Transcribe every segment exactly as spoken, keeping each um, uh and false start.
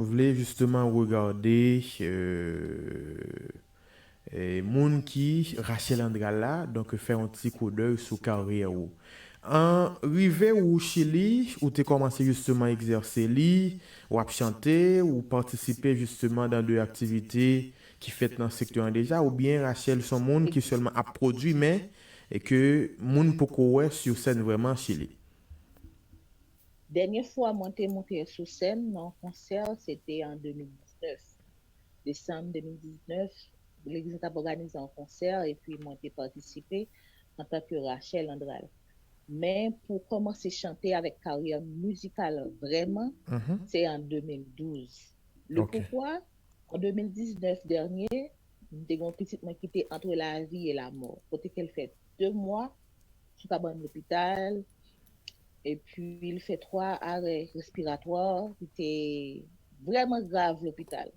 vle jisteman regade, euh, e moun ki Rachel Andral la, donk fè yon ti koudèy sou karyè ou. An rive ou Chili, ou te kòmanse jisteman egzèse li, w ap chante, ou patisipe jisteman dan de aktivite ki fèt nan sektè an deja, oubyen Rachel se yon moun ki sèlman ap pwodui, men e ke moun poko wè sou sèn vrèman Chili? Dènye fwa mwen te monte sou sèn nan konsè, se te an de mil diznèf. Desanm de mil diznèf, legliz la t ap òganize yon konsè epi mwen te patisipe antanke Rachel Andral. Men pou kòmanse chante avèk karyè mizikal vrèman, se an de mil douz. Le poukwa, an de mil diznèf dènye, m te gen yon pitit mwen ki te antre lavi e lamò, kote ke l fè de mwa sou kabann lopital, epi l fè twa arè respiratwa, li te vrèman grav lopital.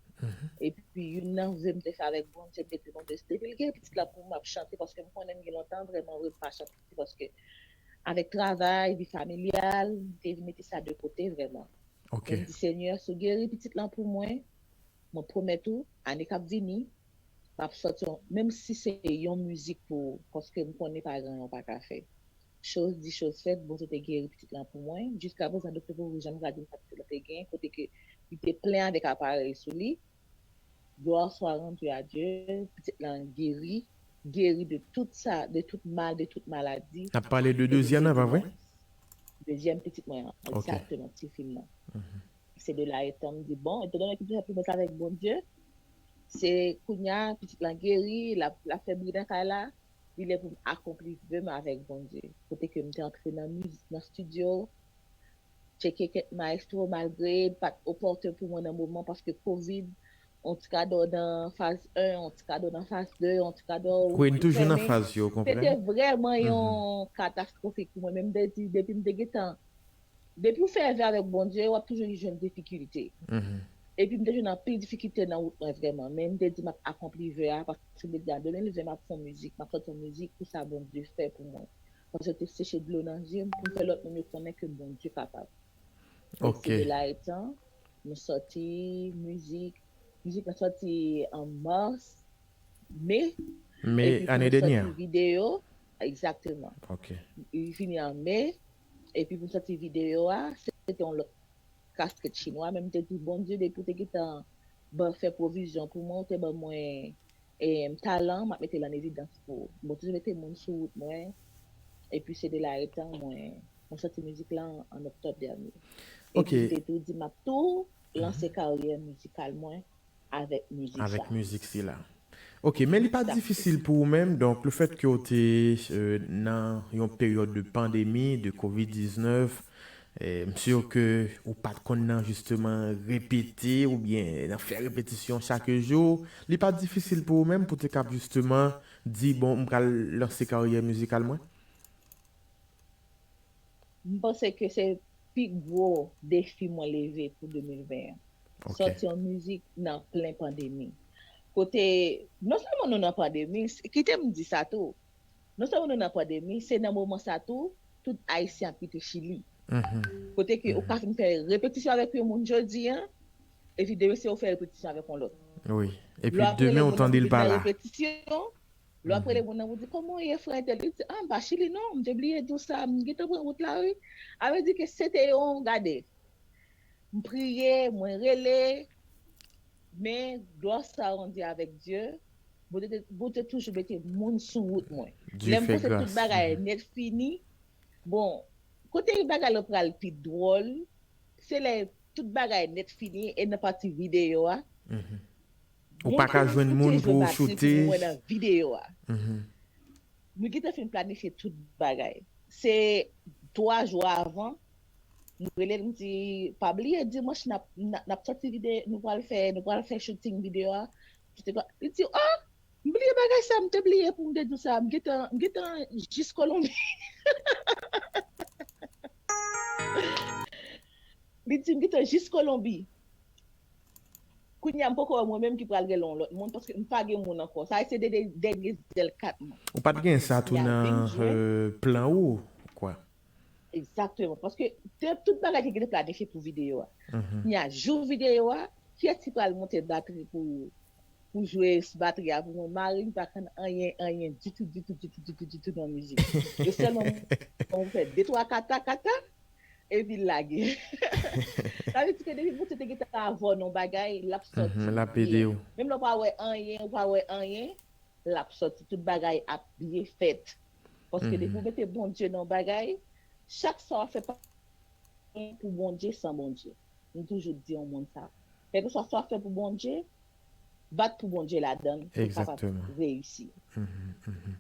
Epi youn nan ve m te fè avèk Bondye, m te di Bondye, depi l gen pitit la pou m ap chante, paske m konnen m gen lontan vrèman vre m pa chante, paske avèk travay, vi familyal, m te vin mete sa de kote vrèman. Ok. Men m di Senyè, si w geri pitit lan pou mwen, mwen pwomèt ou, ane k ap vini, m ap sòti yon, menm si se yon mizik pou ou, paske m konnen pa gen anyen w pa ka fè. Choz di, choz fèt, Bondye te geri pitit lan pou mwen. Jiskaprezan, doktè poko janm ka di m sa pitit lan te gen, kote ke li te plen avèk aparèy sou li. Gloire soit rendue à Dieu, pitit lan geri, geri de tout sa, de tout mal, de tout maladi. N ap pale de dezyèm nan, pa vre? Dezyèm pitit mwen an, egzakteman, ti fi m nan. Se de la etan m di, bon, etandone ke m te fè pwomès avèk Bondye, se kounye a, pitit lan geri, l ap, l ap fè bri nan kay la, li lè pou m akonpli ve m avèk Bondye. Kote ke m te antre nan mizik, nan estidyo, tcheke kèk maestro, malgre pa t opòtèn pou mwen nan moman, paske kovid, yon ti kadò nan faz en, yon ti kadò nan faz de, yon ti kadò. Wi, n toujou nan faz yo, ou konprann? Se te vrèman yon katastwofik pou mwen. Men m te di, depi m te gentan, depi w fè ve avèk Bondye, w ap toujou jwenn difikilte. Epi m te jwenn anpil difikilte nan wout mwen vrèman. Men m te di, m ap akonpli ve a, paske m te di, an de mil ven, m ap fè yon mizik, m ap sòti yon mizik pou sa Bondye fè pou mwen. Paske te seche dlo nan zye m pou m fè lòt moun yo konnen ke Bondye kapab. Ok. Se de la etan, nou sòti mizik. Mizik lan sòti an mas, me. Me ane dènye. Videyo, egzakteman. Ok. Li fini an me, epi pou sòti videyo a, se te yon lòt kaskèt chinwa, men m te di, Bondye, depi w te gentan ban fè pwovizyon pou mwen, ou te ban mwen e, talan, m ap mete l an evidans pou ou. Bon, toujou mete moun sou wout mwen. Epi se de la etan mwen, mwen sòti mizik la an, an oktòb dènye. Ok. Epi m te tou di m ap tou lanse karyè mizikal mwen avèk mizik sa. Avèk mizik sila. Ok, men li pa difisil pou ou menm, donk le fèt ke w te euh, nan yon peryòd de pandemi, de kovid diznèf, e, m si ke ou pa t konn nan jisteman repete oubyen nan fè repetisyon chak jou. Li pa difisil pou ou menm pou te kab jisteman di, bon, m pral lanse karyè mizikal mwen? M panse ke se pi gwo defi mwen leve pou de mil ven an. Ok. Sòti yon mizik nan plen pandemi. Kote, non sèlman nou nan pandemi, s- kite m di sa tou. Non sèlman nou nan pandemi, se nan moman sa tou, tout Ayisyen ap kite Chili. Mhm. Kote ke ou ka fin fè repetisyon avèk yon moun jodi an, epi demen se ou fè repetisyon avèk yon lòt. Wi. Epi demen ou tande l pa la. Repetisyon, lè w ap rele moun nan, ou di, kòman w ye, frè entèl? Li di, ah, m pa Chili non, m te bliye di w sa, m gentan pran wout la, wi. A vle di ke se te yon, gade, m priye, mwen rele, men glwa sa randi avèk Dye, Bondye te, Bondye toujou mete moun sou wout mwen. Lè m panse tout bagay nèt fini, bon, kote bagay la pral pi dwòl, se lè tout bagay nèt fini e nan pati videyo a. Ou pa ka jwenn moun pou w choute. Nan videyo a. Nou gentan fin planifye tout bagay. Se twa jou avan, m rele l, m di, pa bliye dimanch n ap, n ap, n ap sòti videyo, nou pral fè, nou pral fè shooting videyo a. Li di, oh, m bliye bagay sa, m te bliye pou m te di w sa, m gentan, m gentan jis Kolonbi. Li di m gentan jis Kolonbi. Kounye a m poko wè mwen menm ki pral rele yon lòt moun, paske m pa gen moun ankò. Sa se de, de, dènye zèl kat mwen. Ou pa t gen sa tou nan euh, plan ou, kwa? Egzakteman. Paske te, tout bagay te gentan planifye pou videyo a. Kounye a, jou videyo a, kiyès ki pral monte batri pou, pou jwe batri a pou mwen? Mari m pa konn anyen, anyen ditou, ditou, ditou, ditou, ditou nan mizik. Yo sèlman mwen fè de twa kata, kata, epi l lage. Sa vle di ke depi Bondye te gentan avè w nan bagay, l ap sòti. Mhm, l ap ede w. Menm lè w pa wè anyen, ou pa wè anyen, l ap sòti. Tout bagay ap byen fèt. Paske depi ou mete Bondye nan bagay, chak sa w ap fè pa pou Bondye san Bondye. M toujou di yon moun sa. Kèlkeswa sa w ap fè pou Bondye, bat pou Bondye ladan l pou w kapab Egzakteman. Reyisi. Mhm, mhm.